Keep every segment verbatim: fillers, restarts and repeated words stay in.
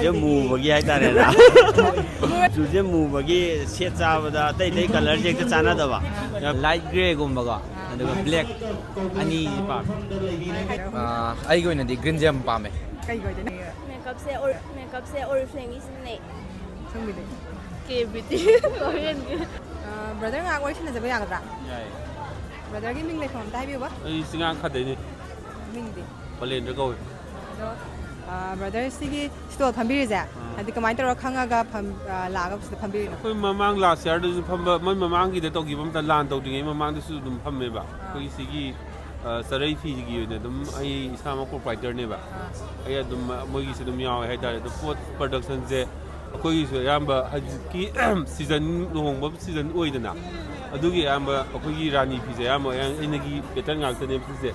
ꯁꯦ ꯃꯨꯕꯒꯤ ꯍꯥꯏꯇꯥꯔꯦꯅ꯫ ꯃꯆꯨꯁꯦ ꯃꯨꯕꯒꯤ ꯁꯦꯠ ꯆꯥꯕꯗ ꯑꯇꯩ ꯑꯇꯩ ꯀꯂꯔꯁꯦ ꯍꯦꯛꯇ ꯆꯥꯟꯅꯗꯕ꯫ ꯂꯥꯏꯠ ꯒ꯭ꯔꯦꯒꯨꯝꯕꯀꯣ, ꯑꯗꯨꯒ ꯕ꯭ꯂꯦꯛ, ꯑꯅꯤ ꯄꯥꯝꯃꯦ꯫ ꯑꯥ, ꯑꯩꯒꯤ ꯑꯣꯏꯅꯗꯤ ꯒ꯭ꯔꯤꯟꯁꯦ ꯌꯥꯝ ꯄꯥꯝꯃꯦ꯫ ꯀꯩꯒꯤ ꯑꯣꯏꯗꯣꯏꯅꯣ? ꯃꯦꯀꯞꯁꯦ ꯑꯣꯔ-, ꯃꯦꯀꯞꯁꯦ ꯑꯣꯔꯤꯐ꯭ꯂꯦꯝꯒꯤ ꯁꯤꯖꯤꯟꯅꯩ꯫ ꯁꯣꯝꯒꯤꯗꯤ? ꯀꯦ ꯕ꯭ꯌꯨꯇꯤ ꯂꯣꯔꯦꯟꯒꯤ꯫ ꯑꯥ, ꯕ꯭ꯔꯗꯔ ꯉꯥꯏꯍꯥꯛ ꯋꯥꯔꯤ ꯁꯥꯟꯅꯖꯕ ꯌꯥꯒꯗ꯭ꯔꯥ? ꯌꯥꯏꯌꯦ꯫ ꯕ꯭ꯔꯗꯔꯒꯤ ꯃꯤꯡ ꯂꯩꯐꯝ ꯑꯝꯇ ꯍꯥꯏꯕꯤꯌꯨꯕ꯫ ꯑꯩ ꯆꯤꯡꯉꯥꯡꯈꯥꯗꯩꯅꯦ꯫ ꯃꯤꯡꯗꯤ? ꯕꯂꯦꯟꯗ꯭ꯔ ꯀꯧꯏ꯫ ꯑꯗꯣ, ꯑꯥ, ꯕ꯭ꯔꯗꯔ ꯁꯤꯒꯤ ꯁ꯭ꯇꯣꯜ ꯐꯝꯕꯤꯔꯤꯁꯦ, ꯑꯥ꯫ ꯍꯥꯏꯗꯤ ꯀꯃꯥꯏꯅ ꯇꯧꯔꯒ ꯈꯪꯉꯒ ꯐꯝ-, ꯑꯥ, ꯂꯥꯛꯑꯒ ꯁꯤꯗ ꯐꯝꯕꯤꯔꯤꯅꯣ? ꯑꯩꯈꯣꯏ ꯃꯃꯥꯡ ꯂꯥꯁ ꯌꯥꯔꯗꯁꯨ ꯐꯝꯕ, ꯃꯣꯏ ꯃꯃꯥꯡꯒꯤꯗ ꯇꯧꯈꯤꯕ ꯑꯝꯇ ꯂꯥꯟ ꯇꯧꯗ꯭ꯔꯤꯉꯩ ꯃꯃꯥꯡꯗꯁꯨ ꯑꯗꯨꯝ ꯐꯝꯃꯦꯕ꯫ ꯑꯥ꯫ ꯑꯩꯈꯣꯏꯒꯤ ꯁꯤꯒꯤ, ꯑꯥ, ꯆꯔꯩ ꯐꯤꯒꯤ ꯑꯣꯏꯅ ꯑꯗꯨꯝ ꯑꯩ ꯏꯁꯥꯃꯛ ꯄ꯭ꯔꯣꯄ꯭ꯔꯥꯏꯇꯔꯅꯦꯕ꯫ ꯑꯥ꯫ ꯑꯩ ꯑꯗꯨꯝ ꯃꯣꯏꯒꯤꯁꯨ ꯑꯗꯨꯝ ꯌꯥꯎꯋꯦ ꯍꯥꯏꯇꯥꯔꯦ꯫ ꯑꯗꯣ ꯄꯣꯠ ꯄ꯭ꯔꯗꯛꯁꯟꯁꯦ ꯑꯩꯈꯣꯏꯒꯤꯁꯨ ꯑꯌꯥꯝꯕ ꯍꯧꯖꯤꯛꯀꯤ ꯁꯤꯖꯟ, ꯂꯨꯍꯣꯡꯕ ꯁꯤꯖꯟ ꯑꯣꯏꯗꯅ, ꯑꯗꯨꯒꯤ ꯑꯌꯥꯝꯕ ꯑꯩꯈꯣꯏꯒꯤ ꯔꯥꯅꯤ ꯐꯤꯁꯦ ꯑꯌꯥꯝꯕ ꯑꯩꯅꯒꯤ ꯄꯦꯇꯔꯟ ꯉꯥꯛꯇꯅꯦꯕ ꯁꯤꯁꯦ꯫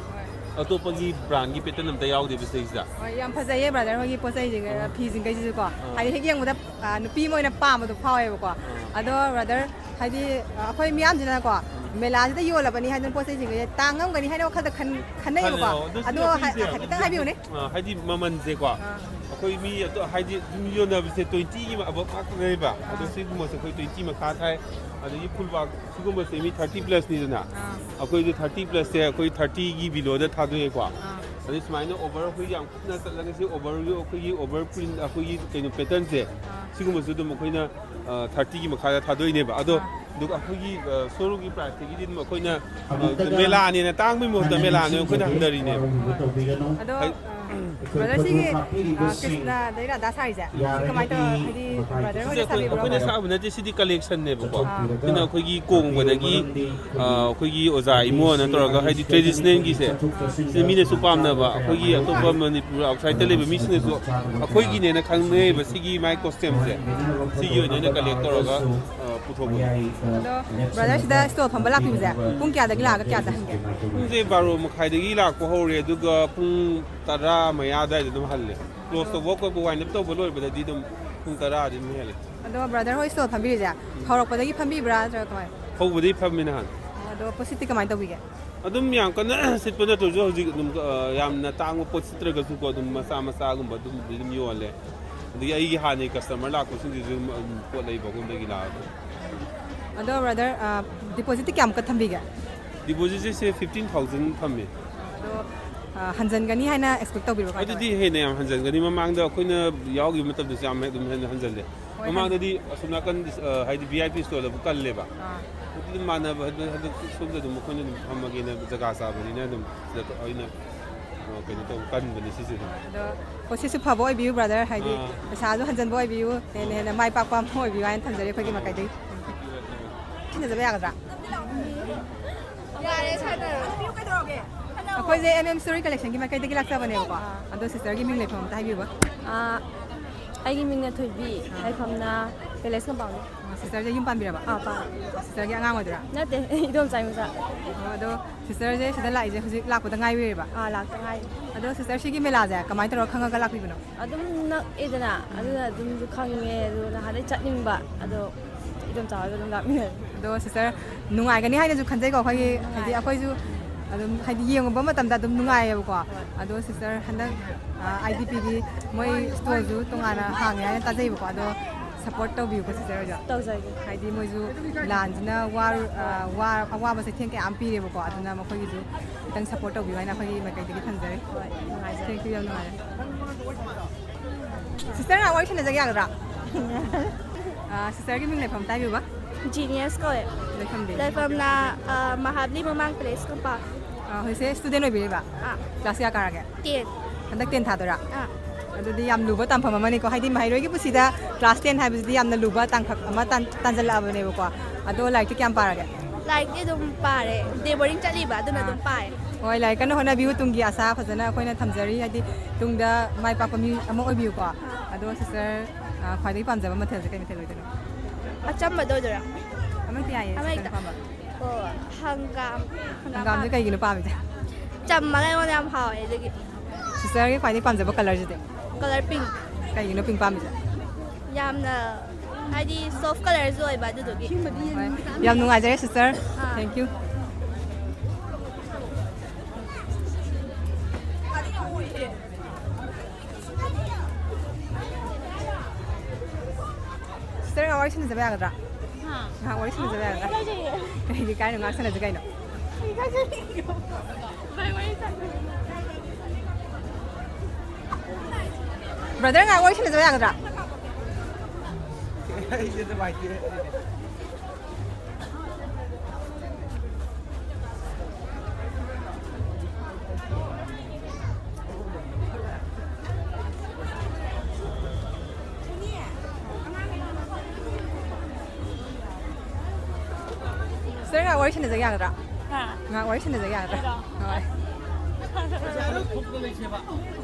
ꯑꯇꯣꯞꯄꯒꯤ ꯕ꯭ꯔꯥꯟꯒꯤ ꯄꯦꯇꯔꯟ ꯑꯝꯇ ꯌꯥꯎꯗꯦꯕ ꯁꯤꯗꯩꯁꯤꯗ꯫ ꯍꯣꯏ, ꯌꯥꯝ ꯐꯖꯩꯌꯦ ꯕ꯭ꯔꯗꯔ ꯍꯣꯏꯒꯤ ꯄꯣꯠ ꯆꯩꯁꯤꯡ, ꯑꯥ꯫ ꯐꯤꯁꯤꯡꯈꯩꯁꯤꯁꯨꯀꯣ꯫ ꯑꯥ꯫ ꯍꯥꯏꯗꯤ ꯍꯦꯛ ꯌꯦꯡꯕꯗ, ꯑꯥ, ꯅꯨꯄꯤ ꯑꯃ ꯑꯣꯏꯅ ꯄꯥꯝꯕꯗꯣ ꯐꯥꯎꯋꯦꯕꯀꯣ꯫ ꯑꯥ꯫ ꯑꯗꯣ ꯕ꯭ꯔꯗꯔ, ꯍꯥꯏꯗꯤ, ꯑꯥ, ꯑꯩꯈꯣꯏ ꯃꯤꯌꯥꯝꯁꯤꯅꯀꯣ, ꯎꯝ꯫ ꯃꯦꯂꯥꯁꯤꯗ ꯌꯣꯜꯂꯕꯅꯤ ꯍꯥꯏꯗꯅ ꯄꯣꯠ ꯆꯩꯁꯤꯡꯁꯦ ꯇꯥꯡꯉꯝꯒꯅꯤ ꯍꯥꯏꯅ ꯋꯥꯈꯜꯗ ꯈꯟ-, ꯈꯟꯅꯩꯌꯦꯕꯀꯣ꯫ ꯈꯜꯂꯦ, ꯑꯣ, ꯑꯗꯣ ꯁꯤꯗ ꯑꯗꯣ ꯍꯥꯏ-, ꯑꯩꯈꯣꯏꯁꯦ ꯍꯥꯏꯐꯦꯠꯇꯪ ꯍꯥꯏꯕꯤꯌꯨꯅꯦ꯫ ꯑꯥ, ꯍꯥꯏꯗꯤ ꯃꯃꯜꯁꯦꯀꯣ, ꯑꯥ꯫ ꯑꯩꯈꯣꯏ ꯃꯤ ꯑꯇꯣ-, ꯍꯥꯏꯗꯤ ꯑꯗꯨꯝ ꯌꯣꯟꯅꯕꯁꯦ twenty ꯒꯤ ꯑꯕꯞ ꯉꯥꯛꯇꯅꯦꯕ꯫ ꯑꯗꯣ ꯑꯥ꯫ ꯁꯤꯒꯨꯝꯕꯁꯦ ꯑꯩꯈꯣꯏ twenty ꯃꯈꯥ ꯊꯥꯏ꯫ ꯑꯗꯒꯤ ꯐꯨꯜ ꯋꯥꯛ ꯁꯤꯒꯨꯝꯕꯁꯦ ꯃꯤ thirty plus ꯅꯤꯗꯅ꯫ ꯑꯥ꯫ ꯑꯩꯈꯣꯏꯁꯨ thirty plus ꯁꯦ ꯑꯩꯈꯣꯏ thirty ꯒꯤ below ꯗ ꯊꯥꯗꯣꯛꯑꯦꯀꯣ꯫ ꯑꯥ꯫ ꯑꯗꯩ ꯁꯨꯃꯥꯏꯅ ꯑꯣꯚꯔ ꯑꯩꯈꯣꯏ ꯌꯥꯝ ꯀꯨꯞꯅ ꯆꯠꯂꯒ ꯁꯤ ꯑꯣꯚꯔ ꯑꯩꯈꯣꯏꯒꯤ ꯑꯣꯚꯔ ꯄ꯭ꯔꯤꯟ ꯑꯩꯈꯣꯏꯒꯤ ꯀꯩꯅꯣ ꯄꯦꯇꯔꯟꯁꯦ, ꯑꯥ꯫ ꯁꯤꯒꯨꯝꯕꯁꯨ ꯑꯗꯨꯝ ꯑꯩꯈꯣꯏꯅ, ꯑ, thirty ꯒꯤ ꯃꯈꯥꯗ ꯊꯥꯗꯣꯛꯏꯅꯦꯕ꯫ ꯑꯗꯣ ꯑꯥ꯫ ꯑꯗꯨꯒ ꯑꯩꯈꯣꯏꯒꯤ, ꯑ, ꯁꯣꯔꯨꯝꯒꯤ ꯄ꯭ꯔꯥꯏꯁꯇꯒꯤꯗꯤ ꯑꯗꯨꯝ ꯑꯩꯈꯣꯏꯅ, ꯑ, ꯃꯦꯂꯥꯅꯦꯅ ꯇꯥꯡꯕꯒꯤ ꯃꯍꯨꯠꯇ ꯃꯦꯂꯥꯅꯦ ꯑꯩꯈꯣꯏꯅ ꯍꯪꯅꯔꯤꯅꯦꯕ꯫ ꯑꯗꯣ, ꯍꯥꯏ-, ꯑ, ꯕ꯭ꯔꯗꯔ ꯁꯤꯒꯤ, ꯑ, ꯀ꯭ꯔꯤꯁꯅ ꯑꯗꯩ ꯔꯥꯙꯥ ꯁꯥꯔꯤꯁꯦ, ꯁꯤ ꯀꯃꯥꯏꯅ ꯇꯧ-, ꯍꯥꯏꯗꯤ ꯕ꯭ꯔꯗꯔ ꯁꯤꯁꯦ ꯍꯣꯏꯅ ꯑꯩꯈꯣꯏ, ꯁꯥꯕꯤꯕ꯭ꯔꯣ? ꯑꯩꯈꯣꯏꯅ ꯁꯥꯕ ꯅꯠꯇꯦ, ꯁꯤꯗꯤ ꯀꯂꯦꯛꯁꯟꯅꯦꯕꯀꯣ꯫ ꯑꯥ꯫ ꯑꯗꯨꯅ ꯑꯩꯈꯣꯏꯒꯤ ꯀꯣꯡꯕꯗꯒꯤ, ꯑ, ꯑꯩꯈꯣꯏꯒꯤ ꯑꯣꯖꯥ ꯏꯃꯣꯅ ꯇꯧꯔꯒ, ꯍꯥꯏꯗꯤ ꯇ꯭ꯔꯦꯗꯤꯁꯅꯦꯜꯒꯤꯁꯦ, ꯁꯤꯅ ꯃꯤꯅꯁꯨ ꯄꯥꯝꯅꯕ, ꯑꯩꯈꯣꯏꯒꯤ ꯑꯇꯣꯞꯄ ꯃꯅꯤꯄꯨꯔ ꯑꯥꯎꯠꯁꯥꯏꯗꯠꯇ ꯂꯩꯕ ꯃꯤꯁꯤꯡꯅꯁꯨ ꯑꯩꯈꯣꯏꯒꯤꯅꯦꯅ ꯈꯪꯅꯩꯌꯦꯕ ꯁꯤꯒꯤ ꯃꯥꯏ ꯀꯣꯁꯇ꯭ꯌꯨꯝꯁꯦ꯫ ꯁꯤꯒꯤ ꯑꯣꯏꯅ ꯑꯩꯅ ꯀꯂꯦꯛ ꯇꯧꯔꯒ, ꯑ, ꯄꯨꯊꯣꯛꯄꯅꯦ꯫ ꯑꯗꯣ ꯕ꯭ꯔꯗꯔ ꯁꯤꯗ ꯁ꯭ꯇꯣꯜ ꯐꯝꯕ ꯂꯥꯛꯄꯤꯕꯁꯦ ꯄꯨꯡ ꯀꯌꯥꯗꯒꯤ ꯂꯥꯛꯑꯒ ꯀꯌꯥꯗ ꯍꯟꯒꯦ? ꯄꯨꯡꯁꯦ ꯕꯥꯔꯣ ꯃꯈꯥꯏꯗꯒꯤ ꯂꯥꯛꯄ ꯍꯧꯔꯦ, ꯑꯗꯨꯒ ꯄꯨꯡ ꯇꯔꯥ ꯃꯌꯥ ꯑꯗꯨꯋꯥꯏꯗ ꯑꯗꯨꯝ ꯍꯜꯂꯦ꯫ ꯀ꯭ꯂꯣꯁ ꯇꯧꯕ ꯈꯣꯠꯄ, ꯋꯥꯏꯟ ꯑꯞ ꯇꯧꯕ ꯂꯣꯏꯕꯗꯗꯤ ꯑꯗꯨꯝ ꯄꯨꯡ ꯇꯔꯥꯗꯤ ꯑꯗꯨꯝ ꯍꯦꯜꯂꯦ꯫ ꯑꯗꯣ ꯕ꯭ꯔꯗꯔ ꯍꯣꯏ ꯁ꯭ꯇꯣꯜ ꯐꯝꯕꯤꯔꯤꯁꯦ ꯍꯧꯔꯛꯄꯗꯒꯤ ꯐꯝꯕꯤꯕ꯭ꯔꯥ ꯅꯠꯇ꯭ꯔꯒ ꯀꯃꯥꯏꯅ? ꯍꯧꯕꯗꯒꯤ ꯐꯝꯃꯤ ꯅꯍꯥꯟ꯫ ꯑꯗꯣ ꯄꯣꯠꯁꯤꯠꯇꯤ ꯀꯃꯥꯏꯅ ꯇꯧꯕꯤꯒꯦ? ꯑꯗꯨꯝ ꯌꯥꯝ ꯀꯟꯅ ꯁꯤꯠꯄ ꯅꯠꯇ꯭ꯔꯁꯨ ꯍꯧꯖꯤꯛ ꯑꯗꯨꯝ, ꯑ, ꯌꯥꯝꯅ ꯇꯥꯡꯕ ꯄꯣꯠ ꯁꯤꯠꯇ꯭ꯔꯒꯁꯨꯀꯣ, ꯑꯗꯨꯝ ꯃꯆꯥ ꯃꯆꯥꯒꯨꯝꯕ ꯑꯗꯨꯝꯕꯨꯗꯤ ꯑꯗꯨꯝ ꯌꯣꯜꯂꯦ꯫ ꯑꯗꯒꯤ ꯑꯩꯒꯤ ꯍꯥꯟꯅꯒꯤ ꯀꯁꯇꯃꯔ ꯂꯥꯛꯄꯁꯤꯡꯁꯤꯁꯨ ꯑꯗꯨꯝ, ꯑꯗꯨꯝ ꯄꯣꯠ ꯂꯩꯕ ꯑꯩꯉꯣꯟꯗꯒꯤ ꯂꯥꯛꯑꯒ꯫ ꯑꯗꯣ ꯕ꯭ꯔꯗꯔ, ꯗꯤꯄꯣꯖꯤꯠꯇꯤ ꯀꯌꯥꯃꯨꯛꯀ ꯊꯝꯕꯤꯒꯦ? ꯗꯤꯄꯣꯖꯤꯠꯁꯦ ꯐꯤꯐꯇꯤꯟ ꯊꯥꯎꯖꯟ ꯊꯝꯃꯦ꯫ ꯑꯗꯣ ꯑ, ꯍꯟꯖꯟꯒꯅꯤ ꯍꯥꯏꯅ ꯑꯦꯛꯁꯄꯦꯛ ꯇꯧꯕꯤꯕ꯭ꯔꯣ ꯀꯃꯥꯏ ꯇꯧꯋꯤ? ꯑꯗꯨꯗꯤ ꯍꯦꯟꯅ ꯌꯥꯝ ꯍꯟꯖꯟꯒꯅꯤ꯫ ꯃꯃꯥꯡꯗ ꯑꯩꯈꯣꯏꯅ ꯌꯥꯎꯈꯤꯕ ꯃꯇꯝꯗꯁꯨ ꯌꯥꯝ ꯑꯗꯨꯝ ꯍꯦꯟꯅ ꯍꯟꯖꯜꯂꯦ꯫ ꯍꯣꯏ, ꯃꯃꯥꯡꯗꯗꯤ ꯑꯁꯣꯝ ꯅꯥꯀꯟ, ꯑ, ꯍꯥꯏꯗꯤ ꯚꯤ ꯑꯥꯏ ꯄꯤ ꯏꯁꯇꯣꯔꯗꯕꯨ ꯀꯜꯂꯦꯕ꯫ ꯑꯥ꯫ ꯑꯗꯨꯗꯤ ꯃꯥꯟꯅꯕ ꯍꯟꯗꯛ, ꯍꯟꯗꯛ ꯁꯣꯝꯗ ꯑꯗꯨꯝ ꯑꯩꯈꯣꯏꯅ ꯑꯗꯨꯝ ꯐꯝꯃꯒꯦꯅ ꯖꯒꯥ ꯆꯥꯕꯅꯤꯅ ꯑꯗꯨꯝ ꯁꯤꯗ ꯑꯩꯅ, ꯑ, ꯀꯩꯅꯣ ꯇꯧꯕ ꯀꯟꯕꯅꯦ ꯁꯤꯁꯦ ꯑꯗꯨꯝ꯫ ꯑꯗꯣ ꯄ꯭ꯔꯣꯁꯦꯁꯁꯨ ꯐꯕ ꯑꯣꯏꯕꯤꯌꯨ ꯕ꯭ꯔꯗꯔ, ꯍꯥꯏꯗꯤ ꯑꯥ꯫ ꯄꯩꯁꯥꯁꯨ ꯍꯟꯖꯟꯕ ꯑꯣꯏꯕꯤꯌꯨ, ꯍꯦꯟꯅ ꯍꯦꯟꯅ ꯃꯥꯏ ꯄꯥꯛꯄ ꯑꯃ ꯑꯣꯏꯕꯤꯌꯨ ꯍꯥꯏꯅ ꯊꯝꯖꯔꯤ ꯑꯩꯈꯣꯏꯒꯤ ꯃꯥꯏꯀꯩꯗꯒꯤ꯫ ꯁꯤꯟꯅꯖꯕ ꯌꯥꯒꯗ꯭ꯔꯥ? ꯌꯥꯔꯦ ꯁꯥꯟꯅꯔꯣ꯫ ꯑꯩꯈꯣꯏꯁꯦ ꯑꯦꯝ ꯑꯦꯝ ꯁ꯭ꯇꯣꯔꯤ ꯀꯂꯦꯛꯁꯟꯒꯤ ꯃꯥꯏꯀꯩꯗꯒꯤ ꯂꯥꯛꯆꯕꯅꯦꯕꯀꯣ꯫ ꯑꯗꯣ ꯁꯤꯁꯇꯔꯒꯤ ꯃꯤꯡ ꯂꯩꯐꯝ ꯑꯝꯇ ꯍꯥꯏꯕꯤꯌꯨꯕ꯫ ꯑꯥ, ꯑꯩꯒꯤ ꯃꯤꯡꯅ ꯊꯣꯏꯕꯤ, ꯂꯩꯐꯝꯅ ꯄꯦꯂꯦꯁ ꯀꯝꯄꯥꯎꯟ꯫ ꯁꯤꯁꯇꯔꯁꯦ ꯌꯨꯝ ꯄꯥꯟꯕꯤꯔꯕ? ꯑꯥ, ꯄꯥꯜꯂꯦ꯫ ꯁꯤꯁꯇꯔꯒꯤ ꯑꯉꯥꯡ ꯑꯣꯏꯗꯣꯏꯔꯥ? ꯅꯠꯇꯦ, ꯏꯗꯣꯝꯆꯥꯒꯤ ꯃꯆꯥ꯫ ꯑꯣ, ꯑꯗꯣ ꯁꯤꯁꯇꯔꯁꯦ ꯁꯤꯗ ꯂꯥꯛꯏꯁꯦ ꯍꯧꯖꯤꯛ ꯂꯥꯛꯄꯗ ꯉꯥꯏꯔꯤꯕ? ꯑꯥ, ꯂꯥꯛꯇ ꯉꯥꯏꯔꯤ꯫ ꯑꯗꯣ ꯁꯤꯁꯇꯔ, ꯁꯤꯒꯤ ꯃꯦꯂꯥꯁꯦ ꯀꯃꯥꯏꯅ ꯇꯧꯔꯒ ꯈꯪꯉꯒ ꯂꯥꯛꯄꯤꯕꯅꯣ? ꯑꯗꯨꯝ ꯅꯛꯑꯦꯗꯅ, ꯑꯗꯨꯅ ꯑꯗꯨꯝꯁꯨ ꯈꯪꯉꯦ, ꯑꯗꯨ ꯅꯍꯥꯟꯗꯩ ꯆꯠꯅꯤꯡꯕ, ꯑꯗꯣ ꯏꯗꯣꯝꯆꯥ ꯍꯣꯏꯒ ꯑꯗꯨꯝ ꯂꯥꯛꯃꯤꯟꯅꯔꯦ꯫ ꯑꯗꯣ ꯁꯤꯁꯇꯔ, ꯅꯨꯡꯉꯥꯏꯒꯅꯤ ꯍꯥꯏꯅꯁꯨ ꯈꯟꯖꯩꯀꯣ, ꯑꯩꯈꯣꯏꯒꯤ ꯍꯥꯏꯗꯤ ꯑꯩꯈꯣꯏꯁꯨ ꯑꯗꯨꯝ ꯍꯥꯏꯗꯤ ꯌꯦꯡꯉꯨꯕ ꯃꯇꯝꯗ ꯑꯗꯨꯝ ꯅꯨꯡꯉꯥꯏꯌꯦꯕꯀꯣ꯫ ꯑꯗꯣ ꯁꯤꯁꯇꯔ, ꯍꯟꯗꯛ ꯑꯥꯏ ꯗꯤ ꯄꯤꯒꯤ ꯃꯣꯏ ꯁ꯭ꯇꯣꯜꯁꯨ ꯇꯣꯉꯥꯟꯅ ꯍꯥꯡꯉꯦ ꯍꯥꯏꯅ ꯇꯥꯖꯩꯕꯀꯣ꯫ ꯑꯗꯣ ꯁꯞꯄꯣꯔꯠ ꯇꯧꯕꯤꯌꯨꯀꯣ ꯁꯤꯁꯇꯔ ꯍꯣꯏꯁꯨ꯫ ꯇꯧꯖꯒꯦ꯫ ꯍꯥꯏꯗꯤ ꯃꯣꯏꯁꯨ ꯂꯥꯟꯁꯤꯅ ꯋꯥꯔ-, ꯑꯥ, ꯋꯥ-, ꯑꯋꯥꯕ ꯆꯩꯊꯦꯡ ꯀꯌꯥ ꯑꯃ ꯄꯤꯔꯦꯕꯀꯣ꯫ ꯑꯗꯨꯅ ꯃꯈꯣꯏꯒꯤꯁꯨ ꯈꯤꯇꯪ ꯁꯞꯄꯣꯔꯠ ꯇꯧꯕꯤꯌꯨ ꯍꯥꯏꯅ ꯑꯩꯈꯣꯏꯒꯤ ꯃꯥꯏꯀꯩꯗꯒꯤ ꯊꯝꯖꯔꯤ꯫ ꯍꯣꯏ, ꯅꯨꯡꯉꯥꯏꯖꯔꯦ꯫ Thank you, ꯌꯥꯝ ꯅꯨꯡꯉꯥꯏꯔꯦ꯫ ꯁꯤꯁꯇꯔ ꯉꯥꯏꯍꯥꯛ ꯋꯥꯔꯤ ꯁꯥꯟꯅꯖꯒꯦ ꯌꯥꯒꯗ꯭ꯔꯥ? ꯑꯥ, ꯁꯤꯁꯇꯔꯒꯤ ꯃꯤꯡ ꯂꯩꯐꯝ ꯑꯝꯇ ꯍꯥꯏꯕꯤꯌꯨꯕ꯫ ꯖꯤꯅꯤꯌꯁ ꯀꯧꯋꯦ꯫ ꯂꯩꯐꯝꯗꯤ? ꯂꯩꯐꯝꯅ ꯑ, ꯃꯍꯥꯕꯂꯤ ꯃꯃꯥꯡ ꯄꯦꯂꯦꯁ ꯀꯝꯄꯥꯎꯟ꯫ ꯑꯥ, ꯍꯧꯖꯤꯛꯁꯦ ꯁ꯭ꯇꯨꯗꯦꯟ ꯑꯣꯏꯕꯤꯔꯤꯕ? ꯑꯥ, ꯀ꯭ꯂꯥꯁ ꯀꯌꯥ ꯀꯥꯔꯒꯦ? ꯇꯦꯟ꯫ ꯍꯟꯗꯛ ꯇꯦꯟ ꯊꯥꯗꯣꯏꯔꯥ? ꯑꯥ, ꯑꯗꯨꯗꯤ ꯌꯥꯝ ꯂꯨꯕ ꯇꯥꯟꯐꯝ ꯑꯃꯅꯤꯀꯣ, ꯍꯥꯏꯗꯤ ꯃꯍꯩꯔꯣꯏꯒꯤ ꯄꯨꯟꯁꯤꯗ ꯀ꯭ꯂꯥꯁ ꯇꯦꯟ ꯍꯥꯏꯕꯁꯤꯗꯤ ꯌꯥꯝꯅ ꯂꯨꯕ ꯇꯥꯡꯀꯛ ꯑꯃ ꯇꯥꯟ-, ꯇꯥꯟꯁꯤꯜꯂꯛꯑꯕꯅꯦꯕꯀꯣ꯫ ꯑꯗꯣ ꯂꯥꯏꯔꯤꯛꯇꯤ ꯀꯌꯥꯝ ꯄꯥꯔꯒꯦ? ꯂꯥꯏꯔꯤꯛꯇꯤ ꯑꯗꯨꯝ ꯄꯥꯔꯦ, ꯗꯦ ꯕꯣꯔꯗꯤꯡ ꯆꯠꯂꯤꯕ, ꯑꯗꯨꯅ ꯑꯗꯨꯝ ꯄꯥꯔꯦ꯫ ꯍꯣꯏ, ꯂꯥꯏꯔꯤꯛ ꯀꯟꯅ ꯍꯣꯠꯅꯕꯤꯌꯨ, ꯇꯨꯡꯒꯤ ꯑꯁꯥ ꯐꯖꯅ ꯑꯩꯈꯣꯏꯅ ꯊꯝꯖꯔꯤ, ꯍꯥꯏꯗꯤ ꯇꯨꯡꯗ ꯃꯥꯏ ꯄꯥꯛꯄ ꯃꯤ ꯑꯃ ꯑꯣꯏꯕꯤꯌꯨꯀꯣ꯫ ꯑꯗꯣ ꯁꯤꯁꯇꯔ, ꯑ, ꯈ꯭ꯋꯥꯏꯗꯒꯤ ꯄꯥꯝꯖꯕ ꯃꯊꯦꯜꯁꯦ ꯀꯩ ꯃꯊꯦꯜ ꯑꯣꯏꯗꯣꯏꯅꯣ? ꯑꯆꯝꯕꯗ ꯑꯣꯏꯗꯣꯏꯔꯥ? ꯑꯃꯍꯦꯛꯇ ꯌꯥꯏꯌꯦ, ꯑꯃꯍꯦꯛꯇ꯫ ꯁꯤꯁꯇꯔꯅ ꯄꯥꯝꯕ꯫ ꯑꯣ, ꯍꯪꯒꯥꯝ꯫ ꯍꯪꯒꯥꯝꯁꯦ ꯀꯩꯒꯤꯅꯣ ꯄꯥꯝꯃꯤꯁꯦ? ꯆꯝꯃꯒ ꯑꯩꯉꯣꯟꯗ ꯌꯥꯝ ꯍꯥꯎꯋꯦ ꯑꯗꯨꯒꯤ꯫ ꯁꯤꯁꯇꯔꯒꯤ ꯈ꯭ꯋꯥꯏꯗꯒꯤ ꯄꯥꯝꯖꯕ ꯀꯂꯔꯁꯤꯗꯤ? ꯀꯂꯔ ꯄꯤꯡ꯫ ꯀꯩꯒꯤꯅꯣ ꯄꯤꯡ ꯄꯥꯝꯃꯤꯁꯦ? ꯌꯥꯝꯅ ꯍꯥꯏꯗꯤ ꯁꯣꯐ ꯀꯂꯔꯁꯨ ꯑꯣꯏꯕ ꯑꯗꯨꯗꯨꯒꯤ꯫ ꯍꯣꯏ, ꯌꯥꯝ ꯅꯨꯡꯉꯥꯏꯖꯔꯦ ꯁꯤꯁꯇꯔ꯫ ꯑꯥ꯫ Thank you꯫ ꯋꯥꯔꯤ ꯁꯥꯟꯅꯖꯕ ꯌꯥꯒꯗ꯭ꯔꯥ? ꯍꯥ? ꯉꯥꯏꯍꯥꯛ ꯋꯥꯔꯤ ꯁꯥꯟꯅꯖꯕ ꯌꯥꯒꯗ꯭ꯔꯥ? ꯀꯩ ꯀꯥꯏꯅꯣ? ꯉꯥꯏꯍꯥꯛ ꯁꯥꯟꯅꯁꯤ ꯀꯩꯅꯣ? ꯀꯩ ꯀꯥꯏꯗꯣꯏꯅꯣ? ꯚꯥꯏ, ꯋꯥꯔꯤ ꯁꯥꯟꯅꯁꯤ꯫ Brother, ꯉꯥꯏꯍꯥꯛ ꯋꯥꯔꯤ ꯁꯥꯟꯅꯖꯕ ꯌꯥꯒꯗ꯭ꯔꯥ? ꯑꯩꯁꯦ ꯅꯨꯡꯉꯥꯏꯇꯦ꯫ Sister, ꯉꯥꯏꯍꯥꯛ ꯋꯥꯔꯤ ꯁꯥꯟꯅꯖꯒꯦ ꯌꯥꯒꯗ꯭ꯔꯥ? ꯍꯥ? ꯉꯥꯏꯍꯥꯛ ꯋꯥꯔꯤ ꯁꯥꯟꯅꯖꯒꯦ ꯌꯥꯒꯗ꯭ꯔꯥ? ꯀꯩꯅꯣ? ꯍꯣꯏ꯫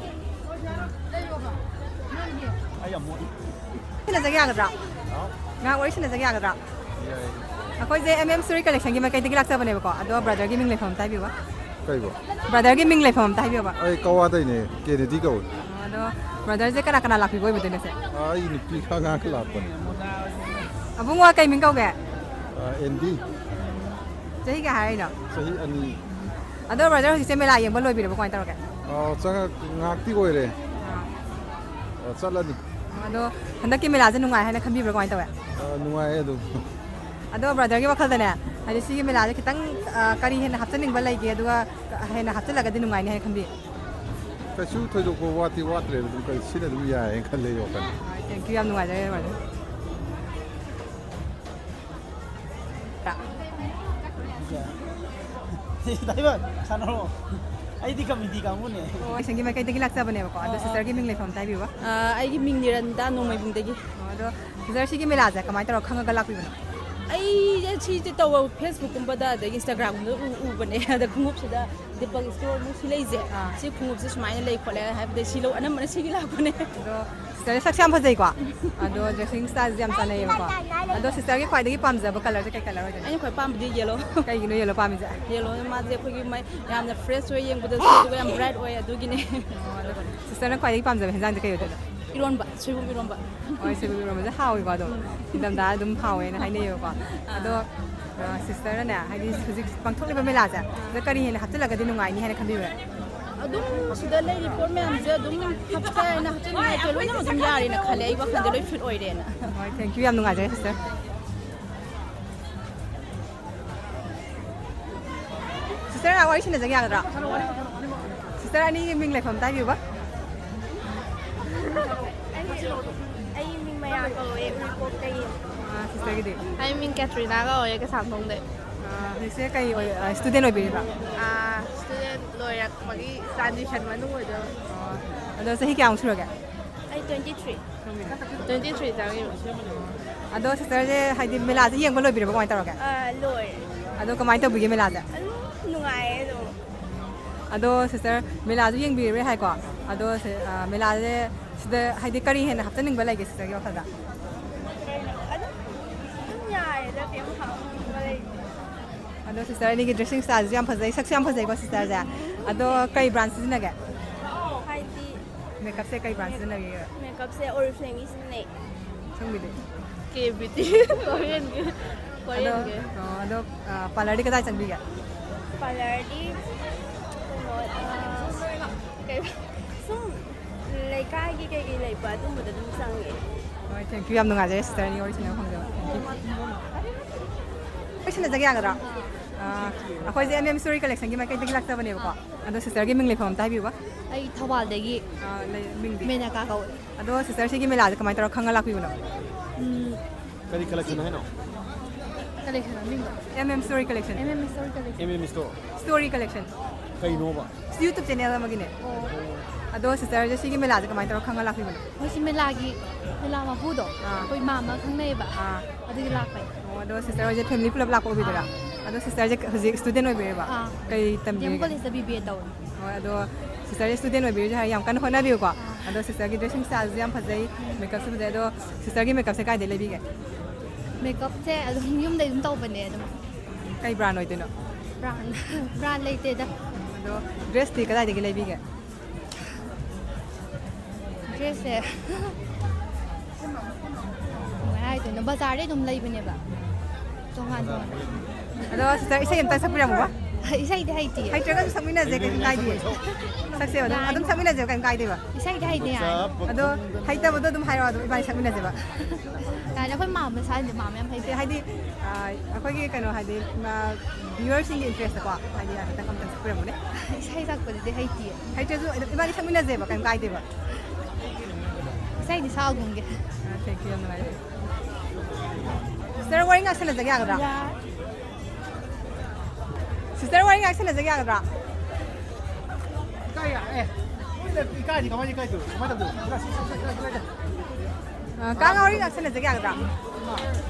ꯑꯩ ꯌꯥꯝ ꯃꯣꯠꯂꯤ꯫ ꯁꯥꯟꯅꯖꯒꯦ ꯌꯥꯒꯗ꯭ꯔꯥ? ꯍꯥꯎ? ꯉꯥꯏꯍꯥꯛ ꯋꯥꯔꯤ ꯁꯥꯟꯅꯖꯒꯦ ꯌꯥꯒꯗ꯭ꯔꯥ? ꯌꯥꯏ꯫ ꯑꯩꯈꯣꯏꯁꯦ M M Story Collectionꯒꯤ ꯃꯥꯏꯀꯩꯗꯒꯤ ꯂꯥꯛꯆꯕꯅꯦꯕꯀꯣ, ꯑꯗꯣ brotherꯒꯤ ꯃꯤꯡ ꯂꯩꯐꯝ ꯑꯝꯇ ꯍꯥꯏꯕꯤꯌꯨꯕ꯫ ꯀꯩꯕꯣ? Brotherꯒꯤ ꯃꯤꯡ ꯂꯩꯐꯝ ꯑꯝꯇ ꯍꯥꯏꯕꯤꯌꯨꯕ꯫ ꯑꯩ ꯀꯋꯥꯗꯩꯅꯦ, ꯀꯦꯅꯦꯗꯤ ꯀꯧꯏ꯫ ꯑꯣ, ꯑꯗꯣ brotherꯁꯦ ꯀꯅꯥ ꯀꯅꯥ ꯂꯥꯛꯄꯤꯕ ꯑꯣꯏꯕꯤꯗꯣꯏꯅꯣ ꯁꯦ? ꯑꯥ, ꯑꯩ ꯅꯨꯄꯤꯒ ꯑꯉꯥꯡꯒ ꯂꯥꯛꯄꯅꯦ꯫ ꯑꯕꯨꯡꯉꯣ ꯀꯩ ꯃꯤꯡ ꯀꯧꯒꯦ? ꯑꯥ, ꯑꯦꯟꯗꯤ꯫ ꯆꯍꯤ ꯀꯌꯥ ꯍꯥꯏꯔꯤꯅꯣ? ꯆꯍꯤ ꯑꯅꯤ꯫ ꯑꯗꯣ brother ꯍꯧꯖꯤꯛꯁꯦ ꯃꯦꯂꯥ ꯌꯦꯡꯕ ꯂꯣꯏꯕꯤꯔꯕꯣ, ꯀꯃꯥꯏꯅ ꯇꯧꯔꯒꯦ? ꯑꯥ, ꯆꯪꯉꯛ-, ꯉꯥꯏꯍꯥꯛꯇꯤ ꯑꯣꯏꯔꯦ꯫ ꯑꯥ꯫ ꯑꯥ, ꯆꯠꯂꯅꯤ꯫ ꯑꯗꯣ ꯍꯟꯗꯛꯀꯤ ꯃꯦꯂꯥꯁꯦ ꯅꯨꯡꯉꯥꯏ ꯍꯥꯏꯅ ꯈꯟꯕꯤꯕ꯭ꯔꯥ, ꯀꯃꯥꯏꯅ ꯇꯧꯋꯦ? ꯑꯥ, ꯅꯨꯡꯉꯥꯏꯌꯦ ꯑꯗꯨꯝ꯫ ꯑꯗꯣ brotherꯒꯤ ꯋꯥꯈꯜꯗꯅꯦ, ꯍꯥꯏꯗꯤ ꯁꯤꯒꯤ ꯃꯦꯂꯥꯁꯦ ꯈꯤꯇꯪ, ꯑꯥ, ꯀꯔꯤ ꯍꯦꯟꯅ ꯍꯥꯞꯆꯤꯟꯅꯤꯡꯕ ꯂꯩꯒꯦ, ꯑꯗꯨꯒ ꯍꯦꯟꯅ ꯍꯥꯞꯆꯤꯜꯂꯒꯗꯤ ꯅꯨꯡꯉꯥꯏꯅꯤ ꯍꯥꯏꯅ ꯈꯟꯕꯤ? ꯀꯩꯁꯨ ꯊꯣꯏꯗꯣꯛꯄ ꯋꯥꯠꯇꯤ ꯋꯥꯠꯇ꯭ꯔꯦꯗ, ꯑꯗꯨꯝ ꯀꯩ-, ꯁꯤꯅ ꯑꯗꯨꯝ ꯌꯥꯏꯌꯦꯅ ꯈꯜꯂꯦ ꯑꯩ ꯋꯥꯈꯜ꯫ Thank you, ꯌꯥꯝ ꯅꯨꯡꯉꯥꯏꯖꯔꯦ brother꯫ ꯗꯥꯏꯕꯔ, ꯁꯥꯟꯅꯔꯣ꯫ ꯑꯩꯗꯤ committee ꯀꯥꯡꯕꯨꯅꯦ꯫ ꯑꯣ, ꯑꯩ ꯁꯪꯒꯤ ꯃꯥꯏꯀꯩꯗꯒꯤ ꯂꯥꯛꯆꯕꯅꯦꯕꯀꯣ, ꯑꯗꯣ ꯑꯣ, ꯑꯣ꯫ Sisterꯒꯤ ꯃꯤꯡ ꯂꯩꯐꯝ ꯑꯝꯇ ꯍꯥꯏꯕꯤꯌꯨꯕ꯫ ꯑ, ꯑꯩꯒꯤ ꯃꯤꯡ ꯅꯤꯔꯟꯗꯥ, ꯅꯣꯡꯃꯩꯕꯨꯡꯗꯒꯤ꯫ ꯑꯣ, ꯑꯗꯣ Sister, ꯁꯤꯒꯤ ꯃꯦꯂꯥꯁꯦ ꯀꯃꯥꯏꯅ ꯇꯧꯔꯒ ꯈꯪꯉꯒ ꯂꯥꯛꯄꯤꯕꯅꯣ? ꯑꯩꯁꯦ ꯁꯤꯁꯦ ꯇꯧꯕ Facebookꯀꯨꯝꯕꯗ, ꯑꯗꯒꯤ Instagramꯒꯨꯝꯕꯗ ꯎ-, ꯎꯕꯅꯦ꯫ ꯑꯗ ꯈꯣꯡꯎꯞꯁꯤꯗ ꯗꯤꯄꯛ ꯏꯁꯇꯣꯔ ꯃꯣꯏ ꯁꯤ ꯂꯩꯁꯦ, ꯑꯥ꯫ ꯁꯤ ꯈꯣꯡꯎꯞꯁꯦ ꯁꯨꯃꯥꯏꯅ ꯂꯩ ꯈꯣꯠꯂꯦ ꯍꯥꯏꯕꯗ ꯁꯤ ꯂꯧ-, ꯑꯅꯝꯕꯅ ꯁꯤꯒꯤ ꯂꯥꯛꯄꯅꯦ꯫ ꯑꯗꯣ Sisterꯁꯦ ꯁꯛꯁꯦ ꯌꯥꯝ ꯐꯖꯩꯀꯣ, ꯑꯗꯣ dressing styleꯁꯦ ꯌꯥꯝ ꯆꯥꯟꯅꯩꯌꯦꯕꯀꯣ꯫ ꯑꯗꯣ Sisterꯒꯤ ꯈ꯭ꯋꯥꯏꯗꯒꯤ ꯄꯥꯝꯖꯕ colourꯁꯦ ꯀꯩ colour ꯑꯣꯏꯗꯣꯏꯅꯣ? ꯑꯩꯅ ꯈ꯭ꯋꯥꯏ ꯄꯥꯝꯕꯗꯤ yellow꯫ ꯀꯩꯒꯤꯅꯣ yellow ꯄꯥꯝꯃꯤꯁꯦ? Yellowꯅ ꯃꯥꯁꯦ ꯑꯩꯈꯣꯏꯒꯤ ꯃꯩ ꯌꯥꯝꯅ fresh ꯑꯣꯏ ꯌꯦꯡꯕꯗꯁꯨ, ꯑꯗꯨꯒ ꯌꯥꯝ bright ꯑꯣꯏ, ꯑꯗꯨꯒꯤꯅꯦ꯫ ꯑꯣ, ꯑꯗꯣ Sisterꯅ ꯈ꯭ꯋꯥꯏꯗꯒꯤ ꯄꯥꯝꯖꯕ ꯍꯦꯟꯖꯥꯡꯗꯤ ꯀꯩ ꯑꯣꯏꯗꯣꯏꯅꯣ? ꯏꯔꯣꯟꯕ, ꯁꯣꯏꯕꯨꯝ ꯏꯔꯣꯟꯕ꯫ ꯍꯣꯏ, ꯁꯣꯏꯕꯨꯝ ꯏꯔꯣꯟꯕꯁꯦ ꯍꯥꯎꯋꯤꯀꯣ ꯑꯗꯨꯝ꯫ ꯏꯪꯊꯝꯊꯥ ꯑꯗꯨꯝ ꯍꯥꯎꯋꯦꯅ ꯍꯥꯏꯅꯩꯌꯦꯕꯀꯣ꯫ ꯑꯥ꯫ ꯑꯗꯣ, ꯑ, Sisterꯅꯅꯦ, ꯍꯥꯏꯗꯤ ꯍꯧꯖꯤꯛ ꯄꯥꯡꯊꯣꯛꯂꯤꯕ ꯃꯦꯂꯥꯁꯦ, ꯑꯥ꯫ ꯁꯤꯗ ꯀꯔꯤ ꯍꯦꯟꯅ ꯍꯥꯞꯆꯤꯜꯂꯒꯗꯤ ꯅꯨꯡꯉꯥꯏꯅꯤ ꯍꯥꯏꯅ ꯈꯟꯕꯤꯕ꯭ꯔꯥ? ꯑꯗꯨꯝ ꯁꯤꯗ ꯂꯩꯔꯤ ꯄꯣꯠ ꯃꯌꯥꯝꯁꯦ ꯑꯗꯨꯝ ꯍꯥꯞꯆꯔꯦꯅ, ꯍꯥꯞꯆꯅꯤꯡꯉꯥꯏ ꯂꯣꯏꯅꯃꯛ ꯑꯗꯨꯝ ꯌꯥꯔꯦꯅ ꯈꯜꯂꯦ꯫ ꯑꯩ ꯋꯥꯈꯜꯗ ꯂꯣꯏ ꯐꯤꯠ ꯑꯣꯏꯔꯦꯅ꯫ ꯍꯣꯏ, thank you, ꯌꯥꯝ ꯅꯨꯡꯉꯥꯏꯖꯔꯦ sister꯫ Sister, ꯉꯥꯏꯍꯥꯛ ꯋꯥꯔꯤ ꯁꯥꯟꯅꯖꯒꯦ, ꯌꯥꯒꯗ꯭ꯔꯥ? Sister ꯑꯅꯤꯒꯤ ꯃꯤꯡ ꯂꯩꯐꯝ ꯑꯝꯇ ꯍꯥꯏꯕꯤꯌꯨꯕ꯫ ꯑꯩ ꯃꯤꯡ ꯃꯌꯥ ꯀꯧꯋꯦ, ꯎꯔꯤꯄꯣꯛꯇꯒꯤ꯫ ꯑꯥ, sisterꯒꯤꯗꯤ? ꯑꯩ ꯃꯤꯡ ꯀꯦꯇ꯭ꯔꯤꯅꯥ ꯀꯧꯋꯦ, ꯀꯩꯁꯥꯝꯊꯣꯡꯗꯩ꯫ ꯑꯥ, ꯍꯧꯖꯤꯛꯁꯦ ꯀꯩ ꯑꯣꯏ-, ꯑꯥ, student ꯑꯣꯏꯕꯤꯔꯤꯕ? ꯑꯥ, student ꯂꯣꯏꯔꯛꯄꯒꯤ transition ꯃꯅꯨꯡ ꯑꯣꯏꯗꯣꯏꯕ꯫ ꯑꯥ, ꯑꯗꯣ ꯆꯍꯤ ꯀꯌꯥꯃꯨꯛ ꯁꯨꯔꯒꯦ? ꯑꯩ twenty three꯫ Twenty three ꯆꯪꯉꯤꯕ꯫ ꯑꯗꯣ sisterꯁꯦ ꯍꯥꯏꯗꯤ ꯃꯦꯂꯥꯁꯦ ꯌꯦꯡꯕ ꯂꯣꯏꯕꯤꯔꯕ, ꯀꯃꯥꯏꯅ ꯇꯧꯔꯒꯦ? ꯑꯥ, ꯂꯣꯏꯔꯦ꯫ ꯑꯗꯣ ꯀꯃꯥꯏꯅ ꯇꯧꯕꯤꯒꯦ ꯃꯦꯂꯥꯁꯦ? ꯑꯗꯨꯝ ꯅꯨꯡꯉꯥꯏꯌꯦ ꯑꯗꯨꯝ꯫ ꯑꯗꯣ sister, ꯃꯦꯂꯥꯁꯨ ꯌꯦꯡꯕꯤꯔꯨꯔꯦ ꯍꯥꯏꯀꯣ? ꯑꯗꯣ ꯁꯤ-, ꯑ, ꯃꯦꯂꯥꯁꯦ ꯁꯤꯗ ꯍꯥꯏꯗꯤ ꯀꯔꯤ ꯍꯦꯟꯅ ꯍꯥꯞꯆꯅꯤꯡꯕ ꯂꯩꯒꯦ sisterꯒꯤ ꯋꯥꯈꯜꯗ? ꯑꯗꯨꯝ, ꯑꯗꯨꯝ ꯌꯥꯔꯦꯗ, ꯀꯩꯝ ꯍꯥꯞꯅꯤꯡꯕ ꯂꯩꯇꯦ꯫ ꯑꯗꯣ sister ꯑꯅꯤꯒꯤ dressing styleꯁꯨ ꯌꯥꯝ ꯐꯖꯩ, ꯁꯛꯁꯨ ꯌꯥꯝ ꯐꯖꯩꯀꯣ sisterꯁꯦ꯫ ꯑꯗꯣ ꯀꯩ brand ꯁꯤꯖꯤꯟꯅꯒꯦ? ꯍꯥꯏꯗꯤ makeupꯁꯦ ꯀꯩ brand ꯁꯤꯖꯤꯟꯅꯒꯦ? Makeupꯁꯦ Oriflameꯒꯤ ꯁꯤꯖꯤꯟꯅꯩ꯫ ꯁꯣꯝꯒꯤꯗꯤ? K Beauty꯫ Koreanꯒꯤ꯫ ꯑꯗꯣ, Koreanꯒꯤ꯫ ꯑꯣ, ꯑꯗꯣ, ꯑ, parlourꯗꯤ ꯀꯗꯥꯏ ꯆꯪꯕꯤꯒꯦ? Parlourꯗꯤ ꯀꯩꯅꯣ, ꯑ, ꯀꯩ, ꯁꯨꯝ ꯂꯩꯀꯥꯏꯒꯤ ꯀꯩꯀꯩ ꯂꯩꯕ ꯑꯗꯨꯝꯕꯗ ꯑꯗꯨꯝ ꯆꯪꯉꯦ꯫ ꯍꯣꯏ, thank you, ꯌꯥꯝ ꯅꯨꯡꯉꯥꯏꯖꯔꯦ sister ꯑꯅꯤ ꯋꯥꯔꯤ ꯁꯥꯟꯅꯕ ꯐꯪꯖꯕ꯫ Thank you꯫ ꯋꯥꯔꯤ ꯁꯥꯟꯅꯖꯒꯦ ꯌꯥꯒꯗ꯭ꯔꯥ? ꯑ, ꯑꯩꯈꯣꯏꯁꯦ M M Story Collectionꯒꯤ ꯃꯥꯏꯀꯩꯗꯒꯤ ꯂꯥꯛꯆꯕꯅꯦꯕꯀꯣ꯫ ꯑꯗꯣ sisterꯒꯤ ꯃꯤꯡ ꯂꯩꯐꯝ ꯑꯝꯇ ꯍꯥꯏꯕꯤꯌꯨꯕ꯫ ꯑꯩ ꯊꯧꯕꯥꯜꯗꯒꯤ ꯑ, ꯂꯩ-, ꯃꯤꯡꯗꯤ? ꯃꯦꯅꯀꯥ ꯀꯧꯋꯦ꯫ ꯑꯗꯣ sister ꯁꯤꯒꯤ ꯃꯦꯂꯥꯁꯦ ꯀꯃꯥꯏꯅ ꯇꯧꯔꯒ ꯈꯪꯉ ꯂꯥꯛꯄꯤꯕꯅꯣ? ꯎꯝ, ꯀꯔꯤ collection ꯍꯥꯏꯅꯣ? Collection ꯃꯃꯤꯡꯗꯣ? M M Story Collection꯫ M M Story Collection꯫ M M Store꯫ Story Collection꯫ ꯀꯩꯅꯣꯕ? YouTube channel ꯑꯃꯒꯤꯅꯦ꯫ ꯑꯣ꯫ ꯑꯗꯣ sisterꯁꯦ ꯁꯤꯒꯤ ꯃꯦꯂꯥꯁꯦ ꯀꯃꯥꯏꯅ ꯇꯧꯔꯒ ꯈꯪꯉ ꯂꯥꯛꯄꯤꯕꯅꯣ? ꯑꯩꯈꯣꯏ ꯁꯤ ꯃꯦꯂꯥꯒꯤ, ꯃꯦꯂꯥ ꯃꯄꯨꯗꯣ ꯑꯥ꯫ ꯑꯩꯈꯣꯏ ꯃꯥꯝꯃ ꯈꯪꯅꯩꯌꯦꯕ꯫ ꯑꯥ꯫ ꯑꯗꯨꯒꯤ ꯂꯥꯛꯄꯅꯦ꯫ ꯑꯣ, ꯑꯗꯣ sister ꯍꯣꯏꯁꯦ family ꯄꯨꯂꯞ ꯂꯥꯛꯄ ꯑꯣꯏꯕꯤꯗꯣꯏꯔꯥ? ꯑꯥ꯫ ꯑꯗꯣ sisterꯁꯦ ꯍꯧꯖꯤꯛ student ꯑꯣꯏꯕꯤꯔꯤꯕ? ꯑꯥ꯫ ꯀꯩ D M ꯇꯝꯕꯤꯔꯤꯒꯦ? Collegeꯇ B B A ꯇꯧꯔꯤ꯫ ꯍꯣꯏ, ꯑꯗꯣ sisterꯁꯦ student ꯑꯣꯏꯕꯤꯔꯤꯁꯦ ꯍꯥꯏ ꯌꯥꯝ ꯀꯟꯅ ꯍꯣꯠꯅꯕꯤꯌꯨꯀꯣ꯫ ꯑꯥ꯫ ꯑꯗꯣ sisterꯒꯤ dressing styleꯁꯨ ꯌꯥꯝ ꯐꯖꯩ, makeupꯁꯨ ꯐꯖꯩ꯫ ꯑꯗꯣ sisterꯒꯤ makeupꯁꯦ ꯀꯥꯏꯗꯩ ꯂꯩꯕꯤꯒꯦ? Makeupꯁꯦ ꯑꯗꯨꯝ ꯌꯨꯝꯗꯩ ꯑꯗꯨꯝ ꯇꯧꯕꯅꯦ ꯑꯗꯨꯝ꯫ ꯀꯩ brand ꯑꯣꯏꯗꯣꯏꯅꯣ? Brand, brand ꯂꯩꯇꯦꯗ꯫ ꯑꯗꯣ dressꯇꯤ ꯀꯗꯥꯏꯗꯒꯤ ꯂꯩꯕꯤꯒꯦ? Dressꯁꯦ ꯀꯃꯥꯏ ꯍꯥꯏꯗꯣꯏꯅꯣ? ꯕꯖꯥꯔꯗꯩ ꯑꯗꯨꯝ ꯂꯩꯕꯅꯦꯕ꯫ ꯇꯣꯉꯥꯟ ꯇꯣꯉꯥꯟ꯫ ꯑꯗꯣ sister ꯏꯁꯩ ꯑꯝꯇ ꯁꯛꯄꯤꯔꯝꯃꯨꯕ꯫ ꯏꯁꯩꯗꯤ ꯍꯩꯇꯤꯌꯦ꯫ ꯍꯩꯇ꯭ꯔꯒꯁꯨ ꯁꯛꯃꯤꯟꯅꯁꯦ, ꯀꯩꯁꯨ ꯀꯥꯏꯗꯦ꯫ ꯁꯛꯁꯦꯕ ꯑꯗꯨꯝ, ꯑꯗꯨꯝ ꯁꯛꯃꯤꯟꯅꯁꯦꯕ, ꯀꯩꯝ ꯀꯥꯏꯗꯦꯕ꯫ ꯏꯁꯩꯗꯤ ꯍꯩꯇꯦ ꯌꯥꯏ꯫ ꯑꯗꯣ ꯍꯩꯇꯕꯗꯣ ꯑꯗꯨꯝ ꯍꯥꯏꯔꯛꯑꯣ, ꯑꯗꯨꯝ ꯏꯕꯥꯅꯤ ꯁꯛꯃꯤꯟꯅꯁꯦꯕ꯫ ꯌꯥꯏ, ꯑꯩꯈꯣꯏ ꯃꯥꯝꯃ ꯁꯥꯏꯁꯦ, ꯃꯥꯝꯃ ꯌꯥꯝ ꯍꯩꯇꯦ꯫ ꯍꯥꯏꯗꯤ, ꯑ, ꯑꯩꯈꯣꯏꯒꯤ ꯀꯩꯅꯣ, ꯍꯥꯏꯗꯤ, ꯃꯥ, viewerꯁꯤꯡꯒꯤ interestꯇꯀꯣ, ꯍꯥꯏꯗꯤ, ꯈꯤꯇꯪ ꯑꯝꯇꯪ ꯁꯛꯄꯤꯔꯝꯃꯨꯅꯦ꯫ ꯏꯁꯩ ꯁꯛꯄꯗꯨꯗꯤ ꯍꯩꯇꯤꯌꯦ꯫ ꯍꯩꯇ꯭ꯔꯁꯨ ꯑꯗꯨꯝ ꯏꯕꯥꯅꯤ ꯁꯛꯃꯤꯟꯅꯁꯦꯕ, ꯀꯩꯝ ꯀꯥꯏꯗꯦꯕ꯫ ꯏꯁꯩꯗꯤ ꯁꯛꯑꯒꯨꯝꯒꯦ꯫ ꯑ, thank you, ꯌꯥꯝ ꯅꯨꯡꯉꯥꯏꯔꯦ꯫ Sister, ꯋꯥꯔꯤ ꯉꯥꯛ ꯁꯥꯟꯅꯖꯒꯦ ꯌꯥꯒꯗ꯭ꯔꯥ? ꯌꯥꯏ꯫ Sister, ꯋꯥꯔꯤ ꯉꯥꯛ ꯁꯥꯟꯅꯖꯒꯦ ꯌꯥꯒꯗ꯭ꯔꯥ? ꯏꯀꯥꯏ, ꯑꯦ, ꯏꯀꯥꯏꯗꯤ ꯀꯃꯥꯏꯅ ꯏꯀꯥꯏꯗꯣꯏꯅꯣ? ꯀꯃꯥꯏꯅ ꯇꯧꯗꯣꯏꯅꯣ? ꯑ, ꯀꯥꯡ ꯋꯥꯔꯤ ꯉꯥꯛ ꯁꯥꯟꯅꯖꯒꯦ ꯌꯥꯒꯗ꯭ꯔꯥ?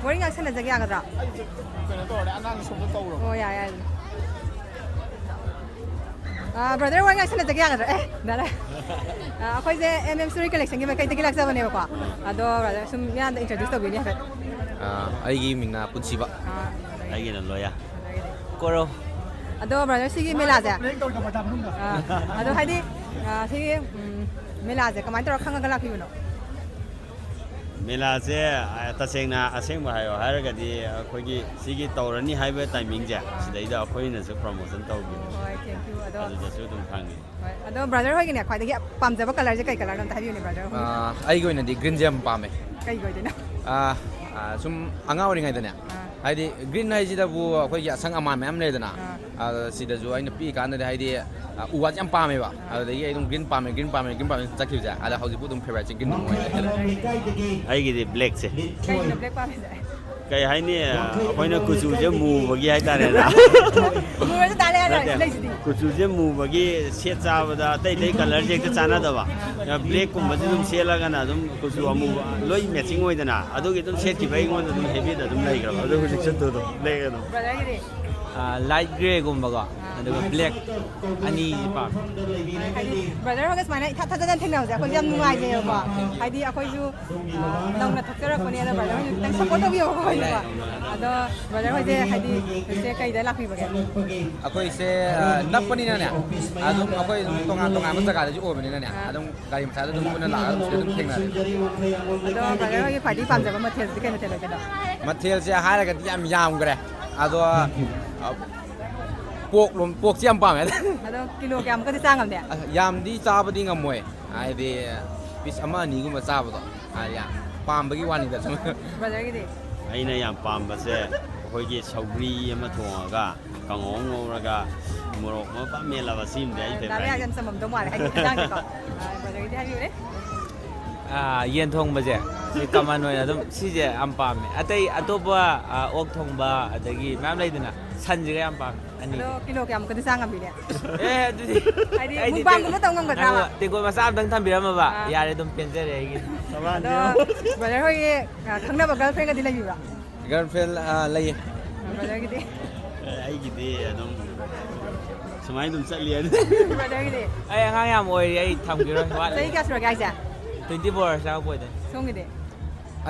ꯋꯥꯔꯤ ꯉꯥꯛ ꯁꯥꯟꯅꯖꯒꯦ ꯌꯥꯒꯗ꯭ꯔꯥ? ꯑꯩꯁꯦ ꯀꯩꯅꯣ ꯇꯧꯔꯦ, ꯑꯉꯥꯡꯒꯤ ꯁꯣꯝꯗ ꯇꯧꯔꯕ꯫ ꯑꯣ, ꯌꯥꯏ, ꯌꯥꯏ꯫ ꯑ, brother, ꯋꯥꯔꯤ ꯉꯥꯛ ꯁꯥꯟꯅꯖꯒꯦ ꯌꯥꯒꯗ꯭ꯔꯥ? ꯑꯦ, ꯗꯥ ꯂꯥꯏ꯫ ꯑ, ꯑꯩꯈꯣꯏꯁꯦ M M Story Collectionꯒꯤ ꯃꯥꯏꯀꯩꯗꯒꯤ ꯂꯥꯛꯆꯕꯅꯦꯕꯀꯣ꯫ ꯑꯗꯣ, brother, ꯁꯨꯝ ꯃꯤꯌꯥꯝꯗ introduce ꯇꯧꯕꯤꯅꯤ ꯍꯥꯏꯐꯦꯠ꯫ ꯑ, ꯑꯩꯒꯤ ꯃꯤꯡꯅ ꯄꯨꯟꯁꯤꯕ꯫ ꯑ, ꯑꯩꯒꯤꯅ ꯂꯣꯌꯥ꯫ ꯀꯣꯔꯣ꯫ ꯑꯗꯣ, brother, ꯁꯤꯒꯤ ꯃꯦꯂꯥꯁꯦ, ꯑ, ꯑꯗꯣ ꯍꯥꯏꯗꯤ, ꯑ, ꯁꯤꯒꯤ, ꯎꯝ, ꯃꯦꯂꯥꯁꯦ ꯀꯃꯥꯏꯅ ꯇꯧꯔ ꯈꯪꯉꯒ ꯂꯥꯛꯄꯤꯕꯅꯣ? ꯃꯦꯂꯥꯁꯦ, ꯑ, ꯇꯁꯦꯡꯅ ꯑꯁꯦꯡꯕ ꯍꯥꯏꯌꯣ ꯍꯥꯏꯔꯒꯗꯤ, ꯑꯩꯈꯣꯏꯒꯤ ꯁꯤꯒꯤ ꯇꯧꯔꯅꯤ ꯍꯥꯏꯕ timingꯁꯦ, ꯑꯥ꯫ ꯁꯤꯗꯩꯗ ꯑꯩꯈꯣꯏꯅꯁꯨ promotion ꯇꯧꯈꯤꯕ꯫ ꯍꯣꯏ, thank you꯫ ꯑꯗꯣ, ꯑꯗꯨꯗꯁꯨ ꯑꯗꯨꯝ ꯈꯪꯉꯤ꯫ ꯍꯣꯏ꯫ ꯑꯗꯣ, brother ꯍꯣꯏꯒꯤꯅꯦ, ꯈ꯭ꯋꯥꯏꯗꯒꯤ ꯄꯥꯝꯖꯕ colourꯁꯦ ꯀꯩ colourꯅꯣ ꯑꯝꯇ ꯍꯥꯏꯕꯤꯌꯨꯅꯦ, brother ꯍꯣꯏꯒꯤ꯫ ꯑꯥ, ꯑꯩꯒꯤ ꯑꯣꯏꯅꯗꯤ greenꯁꯦ ꯌꯥꯝ ꯄꯥꯝꯃꯦ꯫ ꯀꯩꯒꯤ ꯑꯣꯏꯗꯣꯏꯅꯣ? ꯑꯥ, ꯑꯥ, ꯁꯨꯝ ꯑꯉꯥꯡ ꯑꯣꯏꯔꯤꯉꯩꯗꯅꯦ, ꯑꯥ꯫ ꯍꯥꯏꯗꯤ green ꯍꯥꯏꯁꯤꯗꯕꯨ ꯑꯩꯈꯣꯏꯒꯤ ꯑꯁꯪ ꯑꯃꯥꯟ ꯃꯌꯥꯝ ꯂꯩꯗꯅ, ꯑꯥ꯫ ꯑꯗ ꯁꯤꯗꯁꯨ ꯑꯩꯅ ꯄꯤꯛꯏꯀꯥꯟꯗꯗꯤ ꯍꯥꯏꯗꯤ, ꯑꯥ, ꯎ ꯋꯥꯁꯦ ꯌꯥꯝ ꯄꯥꯝꯃꯦꯕ꯫ ꯑꯥ꯫ ꯑꯗꯨꯗꯒꯤ ꯑꯩ ꯑꯗꯨꯝ green ꯄꯥꯝꯃꯦ, green ꯄꯥꯝꯃꯦ, green ꯄꯥꯝꯃꯦ ꯆꯠꯈꯤꯕꯁꯦ꯫ ꯑꯗ ꯍꯧꯖꯤꯛꯄꯨ ꯑꯗꯨꯝ favouriteꯁꯦ green ꯑꯗꯨꯝ ꯑꯣꯏꯔꯦ꯫ ꯑꯩꯒꯤꯗꯤ blackꯁꯦ꯫ ꯀꯩꯒꯤꯅꯣ black ꯄꯥꯝꯃꯤꯁꯦ? ꯀꯩ ꯍꯥꯏꯅꯤ, ꯑꯩꯈꯣꯏꯅ ꯀꯨꯆꯨꯁꯦ ꯃꯨꯕꯒꯤ ꯍꯥꯏꯇꯥꯔꯦꯅꯦ꯫ ꯃꯨꯔꯁꯨ ꯇꯥꯔꯦ ꯍꯥꯏꯔ ꯅꯠꯇꯦ, ꯂꯩꯁꯤꯗꯤ꯫ ꯀꯨꯆꯨꯁꯦ ꯃꯨꯕꯒꯤ ꯁꯦꯠ ꯆꯥꯕꯗ ꯑꯇꯩ ꯑꯇꯩ colourꯁꯦ ꯍꯦꯛꯇ ꯆꯥꯟꯅꯗꯕ꯫ Blackꯀꯨꯝꯕꯁꯦ ꯑꯗꯨꯝ ꯁꯦꯠꯂꯒꯅ ꯑꯗꯨꯝ ꯀꯨꯆꯨ ꯑꯃꯨꯕ ꯂꯣꯏ matching ꯑꯣꯏꯗꯅ, ꯑꯗꯨꯒꯤ ꯑꯗꯨꯝ ꯁꯦꯠꯈꯤꯕ ꯑꯩꯉꯣꯟꯗ ꯑꯗꯨꯝ habit ꯑꯗꯨꯝ ꯂꯩꯈ꯭ꯔꯕ꯫ ꯑꯗꯣ ꯍꯧꯖꯤꯛ ꯆꯠꯇꯣꯏꯗꯣ black ꯑꯗꯨꯝ꯫ Brotherꯒꯤꯗꯤ? ꯑꯥ, light greyꯒꯨꯝꯕꯀꯣ, ꯑꯥ꯫ ꯑꯗꯨꯒ black ꯑꯅꯤꯁꯤ ꯄꯥꯝꯃꯦ꯫ ꯍꯥꯏꯗꯤ brother ꯍꯣꯏꯒ ꯁꯨꯃꯥꯏꯅ ꯏꯊꯥ ꯊꯥꯖꯗꯅ ꯊꯦꯡꯅꯕꯁꯦ ꯑꯩꯈꯣꯏꯁꯨ ꯌꯥꯝ ꯅꯨꯡꯉꯥꯏꯖꯩꯌꯦꯕꯀꯣ꯫ ꯍꯥꯏꯗꯤ ꯑꯩꯈꯣꯏꯁꯨ, ꯑꯥ, ꯅꯧꯅ ꯊꯣꯛꯆꯔꯛꯄꯅꯦ, ꯑꯗꯣ brother ꯍꯣꯏꯅ ꯈꯤꯇꯪ support ꯇꯧꯕꯤꯌꯣꯕꯀꯣ ꯑꯩꯈꯣꯏꯁꯨꯀꯣ꯫ ꯑꯗꯣ brother ꯍꯣꯏꯁꯦ ꯍꯥꯏꯗꯤ ꯁꯦ ꯀꯩꯗ ꯂꯥꯛꯄꯤꯕꯒꯦ? ꯑꯩꯈꯣꯏꯁꯦ, ꯑ, ꯅꯛꯄꯅꯤꯅꯅꯦ, ꯑꯗꯨꯝ ꯑꯩꯈꯣꯏ ꯑꯗꯨꯝ ꯇꯣꯉꯥꯟ ꯇꯣꯉꯥꯟꯕ ꯖꯒꯥꯗꯁꯨ ꯑꯣꯏꯕꯅꯤꯅꯅꯦ, ꯑꯥ꯫ ꯑꯗꯨꯝ ꯒꯥꯔꯤ ꯃꯆꯥꯗ ꯑꯗꯨꯝ ꯄꯨꯟꯅ ꯂꯥꯛꯑꯒ ꯑꯗꯨꯝ ꯁꯤꯗ ꯑꯗꯨꯝ ꯊꯦꯡꯅꯔꯦ꯫ ꯑꯗꯣ brother ꯍꯣꯏꯒꯤ ꯈ꯭ꯋꯥꯏꯗꯒꯤ ꯄꯥꯝꯖꯕ ꯃꯊꯦꯜꯁꯤꯗꯤ ꯀꯩ ꯃꯊꯦꯜ ꯑꯣꯏꯒꯦꯗꯣ? ꯃꯊꯦꯜꯁꯦ ꯍꯥꯏꯔꯒꯗꯤ ꯌꯥꯝ ꯌꯥꯝꯈ꯭ꯔꯦ, ꯑꯗꯣ, ꯑ, ꯄꯣꯛ ꯂꯣꯝ-, ꯄꯣꯛꯁꯤ ꯌꯥꯝ ꯄꯥꯝꯃꯦ꯫ ꯑꯗꯣ ꯀꯤꯂꯣ ꯀꯌꯥꯃꯨꯛꯀꯗꯤ ꯆꯥ ꯉꯝꯅꯤ? ꯑꯁ, ꯌꯥꯝꯗꯤ ꯆꯥꯕꯗꯤ ꯉꯝꯃꯣꯏ, ꯍꯥꯏꯗꯤ ꯄꯤꯁ ꯑꯃ ꯑꯅꯤꯒꯨꯝꯕ ꯆꯥꯕꯗꯣ, ꯍꯥꯏꯗꯤ ꯌꯥꯝ ꯄꯥꯝꯕꯒꯤ ꯋꯥꯅꯤꯗ ꯁꯨꯝ꯫ ꯕ꯭ꯔꯗꯔꯒꯤꯗꯤ? ꯑꯩꯅ ꯌꯥꯝ ꯄꯥꯝꯕꯁꯦ ꯑꯩꯈꯣꯏꯒꯤ ꯁꯧꯒ꯭ꯔꯤ ꯑꯃ ꯊꯣꯡꯉꯒ, ꯀꯥꯡꯍꯧ ꯑꯃ ꯉꯧꯔꯒ, ꯃꯣꯔꯣꯛ ꯑꯃ ꯐꯖꯅ ꯃꯦꯠꯂꯕ, ꯁꯤꯃꯗꯤ ꯑꯩ ꯗꯥ ꯐꯦꯚꯔꯥꯏꯠꯅꯤ꯫ ꯌꯥꯝ ꯆꯝꯃꯝꯗꯧ ꯃꯥꯜꯂꯦ, ꯍꯥꯏꯗꯤ ꯏꯟꯖꯥꯡꯁꯦꯀꯣ꯫ ꯑ, ꯕ꯭ꯔꯗꯔꯒꯤꯗꯤ ꯍꯥꯏꯕꯤꯌꯨꯅꯦ꯫ ꯑꯥ, ꯌꯦꯟ ꯊꯣꯡꯕꯁꯦ ꯁꯤ ꯀꯃꯟ ꯑꯣꯏꯅ ꯑꯗꯨꯝ ꯁꯤꯁꯦ ꯌꯥꯝ ꯄꯥꯝꯃꯦ꯫ ꯑꯇꯩ ꯑꯇꯣꯞꯄ, ꯑꯥ, ꯑꯣꯛ ꯊꯣꯡꯕ ꯑꯗꯒꯤ ꯃꯌꯥꯝ ꯂꯩꯗꯅ, ꯁꯟꯁꯤꯒ ꯌꯥꯝ ꯄꯥꯝꯃꯦ꯫ ꯑꯅꯤꯁꯦ꯫ ꯑꯗꯣ ꯀꯤꯂꯣ ꯀꯌꯥꯃꯨꯛꯀꯗꯤ ꯆꯥ ꯉꯝꯕꯤꯒꯦ? ꯑꯦ, ꯑꯗꯨꯗꯤ ꯑꯦ, ꯑꯗꯨꯗꯤ ꯃꯨꯛꯕꯥꯡꯒꯨꯝꯕ ꯇꯦꯡ-, ꯇꯧ ꯉꯝꯒꯗ꯭ꯔꯥꯕ? ꯉꯥꯏꯈꯣ, ꯇꯦꯡꯀꯣꯠ ꯃꯆꯥ ꯑꯝꯇꯪ ꯊꯝꯕꯤꯔꯝꯃꯕ ꯑꯥ꯫ ꯌꯥꯔꯦ, ꯑꯗꯨꯝ ꯄꯦꯟꯖꯔꯦ ꯑꯩꯒꯤ꯫ ꯑꯗꯣ ꯕ꯭ꯔꯗꯔ ꯍꯣꯏꯒꯤ, ꯑ, ꯈꯪꯅꯕ ꯒꯔꯜꯐ꯭ꯔꯦꯟꯒꯗꯤ ꯂꯩꯕꯤꯕ꯭ꯔꯣ? ꯒꯔꯜꯐ꯭ꯔꯦꯟ, ꯑ, ꯂꯩꯌꯦ꯫ ꯕ꯭ꯔꯗꯔꯒꯤꯗꯤ? ꯑꯦ, ꯑꯩꯒꯤꯗꯤ ꯑꯗꯨꯝ ꯁꯨꯃꯥꯏꯅ ꯑꯗꯨꯝ ꯆꯠꯂꯤ ꯍꯥꯏꯗꯨꯅꯤ꯫ ꯕ꯭ꯔꯗꯔꯒꯤꯗꯤ? ꯑꯩ ꯑꯉꯥꯡ ꯌꯥꯝ ꯑꯣꯏꯔꯤ, ꯑꯩ ꯊꯝꯈꯤꯔꯣꯏ, ꯋꯥꯠꯂꯤ꯫ ꯆꯍꯤ ꯀꯌꯥ ꯁꯨꯔꯒꯦ ꯍꯥꯏꯁꯦ? Twenty four ꯆꯪꯉꯛꯄ ꯑꯣꯏꯗꯣꯏꯅꯤ꯫ ꯁꯣꯝꯒꯤꯗꯤ?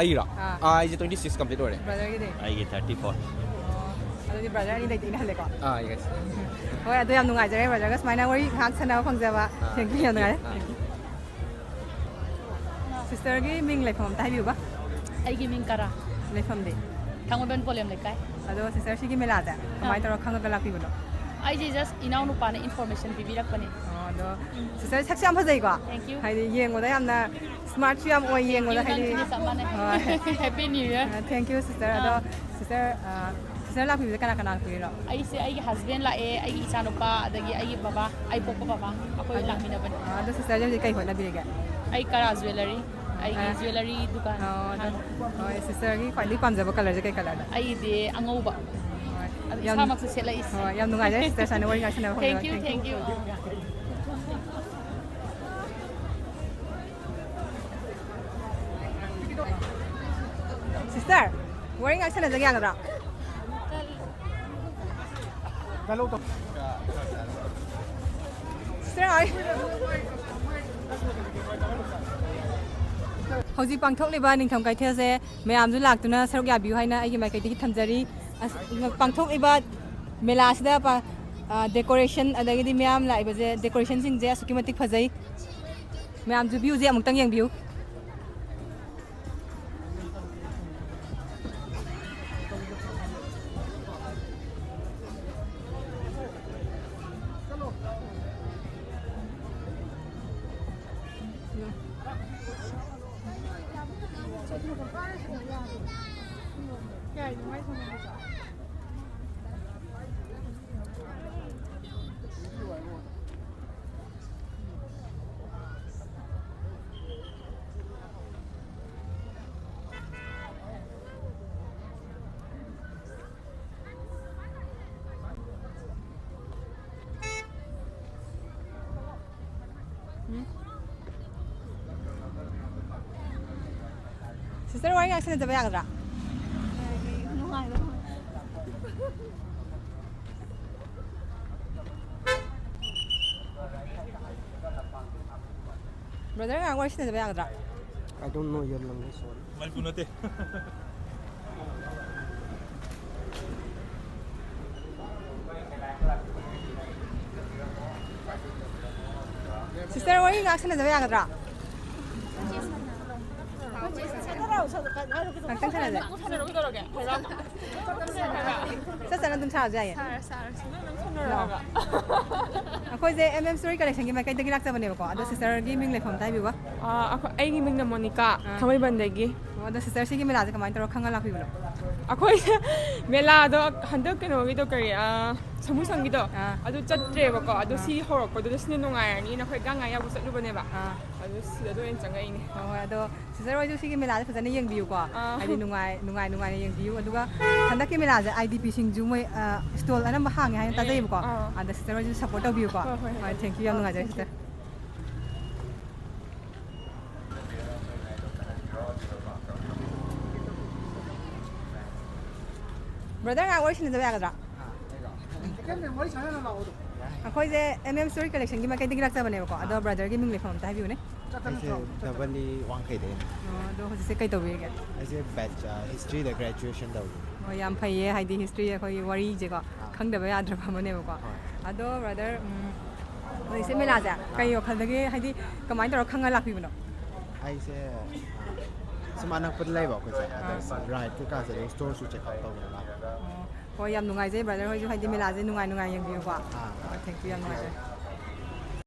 ꯑꯩꯔꯣ? ꯑꯥ꯫ ꯑꯥ, ꯑꯩꯁꯦ twenty six complete ꯑꯣꯏꯔꯦ꯫ ꯕ꯭ꯔꯗꯔꯒꯤꯗꯤ? ꯑꯩꯒꯤ thirty four꯫ ꯑꯣ, ꯑꯗꯨꯗꯤ ꯕ꯭ꯔꯗꯔ ꯑꯅꯤꯗꯩꯗꯤ ꯑꯩꯅ ꯍꯜꯂꯦꯀꯣ? ꯑꯥ, yes꯫ ꯍꯣꯏ, ꯑꯗꯣ ꯌꯥꯝ ꯅꯨꯡꯉꯥꯏꯖꯔꯦ ꯕ꯭ꯔꯗꯔꯒ ꯁꯨꯃꯥꯏꯅ ꯋꯥꯔꯤ ꯉꯥꯏꯍꯥꯛ ꯁꯥꯟꯅꯕ ꯐꯪꯖꯕ꯫ ꯑꯥ, Thank you, ꯌꯥꯝ ꯅꯨꯡꯉꯥꯏꯔꯦ꯫ ꯑꯥ꯫ Thank you꯫ ꯁꯤꯁꯇꯔꯒꯤ ꯃꯤꯡ ꯂꯩꯐꯝ ꯑꯝꯇ ꯍꯥꯏꯕꯤꯌꯨꯕ? ꯑꯩꯒꯤ ꯃꯤꯡ ꯀꯔꯥ꯫ ꯂꯩꯐꯝꯗꯤ? ꯊꯥꯡꯃꯩꯕꯟ ꯄꯣꯂꯦꯝ ꯂꯩꯀꯥꯏ꯫ ꯑꯗꯣ ꯁꯤꯁꯇꯔ, ꯁꯤꯒꯤ ꯃꯦꯂꯥꯁꯦ ꯀꯃꯥꯏꯅ ꯑꯥ꯫ ꯇꯧꯔꯒ ꯈꯪꯉꯒ ꯂꯥꯛꯄꯤꯕꯅꯣ? ꯑꯩꯁꯦ just ꯏꯅꯥꯎꯅꯨꯄꯥꯅ information ꯄꯤꯕꯤꯔꯛꯄꯅꯦ꯫ ꯑꯣ, ꯑꯗꯣ ꯎꯝ꯫ ꯁꯤꯁꯇꯔ ꯁꯛꯁꯨ ꯌꯥꯝ ꯐꯖꯩꯀꯣ? Thank you꯫ ꯍꯥꯏꯗꯤ ꯌꯦꯡꯕꯗ ꯌꯥꯝꯅ smartꯁꯨ ꯌꯥꯝ ꯑꯣꯏ, Thank you, ꯌꯦꯡꯕꯗ ꯍꯥꯏꯗꯤ꯫ ꯅꯪꯁꯨꯅꯦ, ꯆꯞ ꯃꯥꯟꯅꯩ꯫ ꯍꯣꯏ꯫ Happy New Year꯫ ꯑ, thank you, sister꯫ ꯑꯗꯣ ꯑꯥ꯫ Sister, ꯑ, sister ꯂꯥꯛꯄꯤꯕꯁꯦ ꯀꯅꯥ ꯀꯅꯥ ꯂꯥꯛꯄꯤꯔꯤꯅꯣ? ꯑꯩꯁꯦ ꯑꯩꯒꯤ husband ꯂꯥꯛꯑꯦ, ꯑꯩꯒꯤ ꯏꯆꯥꯅꯨꯄꯥ, ꯑꯗꯒꯤ ꯑꯩꯒꯤ ꯕꯕꯥ, ꯑꯩ ꯄꯣꯛꯄ ꯕꯕꯥ, ꯑꯩꯈꯣꯏ ꯑꯗꯣ, ꯂꯥꯛꯃꯤꯟꯅꯕꯅꯤ꯫ ꯑ, ꯑꯗꯣ sisterꯁꯦ ꯍꯧꯖꯤꯛ ꯀꯩ ꯍꯣꯠꯅꯕꯤꯔꯤꯒꯦ? ꯑꯩ ꯀꯔꯥ jewellery, ꯑꯩꯒꯤ ꯑ, jewellery ꯗꯨꯀꯥꯟ ꯑꯣ, ꯑꯗꯣ, ꯍꯥꯡꯉꯤ꯫ ꯍꯣꯏ, sisterꯒꯤ ꯈ꯭ꯋꯥꯏꯗꯒꯤ ꯄꯥꯝꯖꯕ colourꯁꯦ ꯀꯩ colourꯅꯣ? ꯑꯩꯒꯤꯗꯤ ꯑꯉꯧꯕ꯫ ꯍꯣꯏ꯫ ꯑꯗꯨ ꯌꯥꯝ, ꯏꯁꯥꯃꯛꯁꯨ ꯁꯦꯠꯂꯛꯏꯁꯦ꯫ ꯍꯣꯏ, ꯌꯥꯝ ꯅꯨꯡꯉꯥꯏꯖꯔꯦ sister ꯁꯨꯃꯥꯏꯅ ꯋꯥꯔꯤ ꯉꯥꯛꯁꯟꯅꯕ ꯐꯪꯖꯕ꯫ Thank you, thank you꯫ Sister, ꯋꯥꯔꯤ ꯉꯥꯛ ꯁꯥꯟꯅꯖꯒꯦ ꯌꯥꯒꯗ꯭ꯔꯥ? Sister, ꯍꯣꯏ꯫ ꯍꯧꯖꯤꯛ ꯄꯥꯡꯊꯣꯛꯂꯤꯕ ꯅꯤꯡꯊꯝ ꯀꯩꯊꯦꯜꯁꯦ ꯃꯌꯥꯝꯁꯨ ꯂꯥꯛꯇꯨꯅ ꯁꯔꯨꯛ ꯌꯥꯕꯤꯌꯨ ꯍꯥꯏꯅ ꯑꯩꯒꯤ ꯃꯥꯏꯀꯩꯗꯒꯤ ꯊꯝꯖꯔꯤ꯫ ꯑꯁ, ꯄꯥꯡꯊꯣꯛꯂꯤꯕ ꯃꯦꯂꯥꯁꯤꯗ ꯄ-, ꯑ, decoration ꯑꯗꯒꯤꯗꯤ ꯃꯤꯌꯥꯝ ꯂꯥꯛꯏꯕꯁꯦ, decorationꯁꯤꯡꯁꯦ ꯑꯁꯨꯛꯀꯤ ꯃꯇꯤꯛ ꯐꯖꯩ꯫ ꯃꯌꯥꯝꯁꯨ viewꯁꯦ ꯑꯃꯨꯛꯇꯪ ꯌꯦꯡꯕꯤꯌꯨ꯫ Sister, ꯋꯥꯔꯤ ꯉꯥꯛ ꯁꯥꯟꯅꯖꯕ ꯌꯥꯒꯗ꯭ꯔꯥ? Brother, ꯉꯥꯛ ꯋꯥꯔꯤ ꯁꯥꯟꯅꯖꯕ ꯌꯥꯒꯗ꯭ꯔꯥ? I don't know your language, sorry. Manipur ꯅꯠꯇꯦ꯫ Sister, ꯋꯥꯔꯤ ꯉꯥꯛ ꯁꯥꯟꯅꯖꯕ ꯌꯥꯒꯗ꯭ꯔꯥ? ꯉꯥꯛꯇꯪ ꯁꯥꯟꯅꯖꯦ꯫ ꯆꯠ ꯆꯠꯅ ꯑꯗꯨꯝ ꯁꯥꯔꯁꯨ ꯌꯥꯏꯌꯦ꯫ ꯑꯩꯈꯣꯏꯁꯦ M M Story Collectionꯒꯤ ꯃꯥꯏꯀꯩꯗꯒꯤ ꯂꯥꯛꯆꯕꯅꯦꯕꯀꯣ꯫ ꯑꯗꯣ sisterꯒꯤ ꯃꯤꯡ ꯂꯩꯐꯝ ꯑꯝꯇ ꯍꯥꯏꯕꯤꯌꯨꯕ꯫ ꯑꯥ, ꯑꯩꯈꯣꯏ, ꯑꯩꯒꯤ ꯃꯤꯡꯅ ꯃꯣꯅꯤꯀꯥ, ꯑꯥ꯫ ꯊꯥꯡꯃꯩꯕꯟꯗꯒꯤ꯫ ꯑꯣ, ꯑꯗꯣ sisterꯁꯤꯒꯤ ꯃꯦꯂꯥꯁꯦ ꯀꯃꯥꯏꯅ ꯇꯧꯔ ꯈꯪꯉ ꯂꯥꯛꯄꯤꯕꯅꯣ? ꯑꯩꯈꯣꯏꯁꯦ ꯃꯦꯂꯥꯗꯣ ꯍꯟꯗꯛ ꯀꯩꯅꯣꯒꯤꯗꯣ ꯀꯔꯤ, ꯑꯥ, ꯁꯥꯃꯨ ꯁꯪꯒꯤꯗꯣ, ꯑꯥ꯫ ꯑꯗꯨ ꯆꯠꯇ꯭ꯔꯦꯕꯀꯣ꯫ ꯑꯗꯣ ꯑꯥ꯫ ꯁꯤ ꯍꯧꯔꯛꯄꯗꯨꯗ ꯁꯤꯅ ꯅꯨꯡꯉꯥꯏꯔꯅꯤꯅ ꯑꯩꯈꯣꯏ ꯒꯥꯡ ꯉꯥꯏ ꯌꯥꯎꯕ ꯆꯠꯂꯨꯕꯅꯦꯕ꯫ ꯑꯥ꯫ ꯑꯗꯨ ꯁꯤꯗ ꯑꯗꯨ ꯑꯣꯏꯅ ꯆꯪꯉꯛꯏꯅꯦ꯫ ꯍꯣꯏ, ꯍꯣꯏ꯫ ꯑꯗꯣ sister ꯍꯣꯏꯁꯨ ꯁꯤꯒꯤ ꯃꯦꯂꯥꯁꯦ ꯐꯖꯅ ꯌꯦꯡꯕꯤꯌꯨꯀꯣ꯫ ꯑꯥ꯫ ꯍꯥꯏꯗꯤ ꯅꯨꯡꯉꯥꯏ, ꯅꯨꯡꯉꯥꯏ, ꯅꯨꯡꯉꯥꯏꯅ ꯌꯦꯡꯕꯤꯌꯨ꯫ ꯑꯗꯨꯒ ꯍꯟꯗꯛꯀꯤ ꯃꯦꯂꯥꯁꯦ IDPꯁꯤꯡꯁꯨ ꯃꯣꯏ, ꯑ, stall ꯑꯅꯝꯕ ꯍꯥꯡꯉꯦ ꯍꯥꯏꯅ ꯑꯦ, ꯇꯥꯖꯩꯌꯦꯕꯀꯣ꯫ ꯑꯥ꯫ ꯑꯗ sister ꯍꯣꯏꯁꯨ support ꯇꯧꯕꯤꯌꯨꯀꯣ꯫ ꯍꯣꯏ, ꯍꯣꯏ, ꯍꯣꯏ꯫ ꯍꯣꯏ, thank you, ꯌꯥꯝ ꯅꯨꯡꯉꯥꯏꯖꯔꯦ sister꯫ Brother, ꯉꯥꯏꯍꯥꯛ ꯋꯥꯔꯤ ꯁꯥꯟꯅꯖꯕ ꯌꯥꯒꯗ꯭ꯔꯥ? ꯑꯩꯈꯣꯏꯁꯦ M M Story Collectionꯒꯤ ꯃꯥꯏꯀꯩꯗꯒꯤ ꯂꯥꯛꯆꯕꯅꯦꯕꯀꯣ꯫ ꯑꯗꯣ brotherꯒꯤ ꯃꯤꯡ ꯂꯩꯐꯝ ꯑꯝꯇ ꯍꯥꯏꯕꯤꯌꯨꯅꯦ꯫ ꯑꯩꯁꯦ ꯗꯕꯜꯂꯤ ꯋꯥꯡꯈꯩꯗꯩꯅꯦ꯫ ꯑꯣ, ꯑꯗꯣ ꯍꯧꯖꯤꯛꯁꯦ ꯀꯩ ꯇꯧꯕꯤꯔꯤꯒꯦ? ꯑꯩꯁꯦ ꯕꯦꯆ, ꯑ, historyꯗ graduation ꯇꯧꯔꯤ꯫ ꯍꯣꯏ, ꯌꯥꯝ ꯐꯩꯌꯦ, ꯍꯥꯏꯗꯤ history ꯑꯩꯈꯣꯏꯒꯤ ꯋꯥꯔꯤꯁꯦꯀꯣ, ꯑꯥ꯫ ꯈꯪꯗꯕ ꯌꯥꯗ꯭ꯔꯕ ꯑꯃꯅꯦꯕꯀꯣ꯫ ꯍꯣꯏ꯫ ꯑꯗꯣ brother, ꯎꯝ, ꯍꯧꯖꯤꯛꯁꯦ ꯃꯦꯂꯥꯁꯦ ꯑꯥ꯫ ꯀꯩ ꯋꯥꯈꯜꯗꯒꯤ, ꯍꯥꯏꯗꯤ ꯀꯃꯥꯏꯅ ꯇꯧꯔꯒ ꯈꯪꯉ ꯂꯥꯛꯄꯤꯕꯅꯣ? ꯑꯩꯁꯦ, ꯑ, ꯁꯨꯝ ꯑꯅꯛꯄꯗ ꯂꯩꯕ ꯑꯩꯈꯣꯏꯁꯦ, ꯑꯗ ꯑꯥ꯫ Ride ꯀꯩꯀꯥꯁꯦ ꯑꯗꯨꯝ storeꯁꯨ check out ꯇꯧꯕꯅꯦ ꯂꯥꯛꯄ꯫ ꯑꯣ, ꯍꯣꯏ, ꯌꯥꯝ ꯅꯨꯡꯉꯥꯏꯖꯩ brother ꯍꯣꯏꯁꯨ, ꯍꯥꯏꯗꯤ ꯃꯦꯂꯥꯁꯦ ꯅꯨꯡꯉꯥꯏ ꯅꯨꯡꯉꯥꯏ ꯌꯦꯡꯕꯤꯌꯨꯀꯣ꯫ ꯑꯥ꯫ ꯍꯣꯏ, thank you, ꯌꯥꯝ ꯅꯨꯡꯉꯥꯏꯖꯔꯦ꯫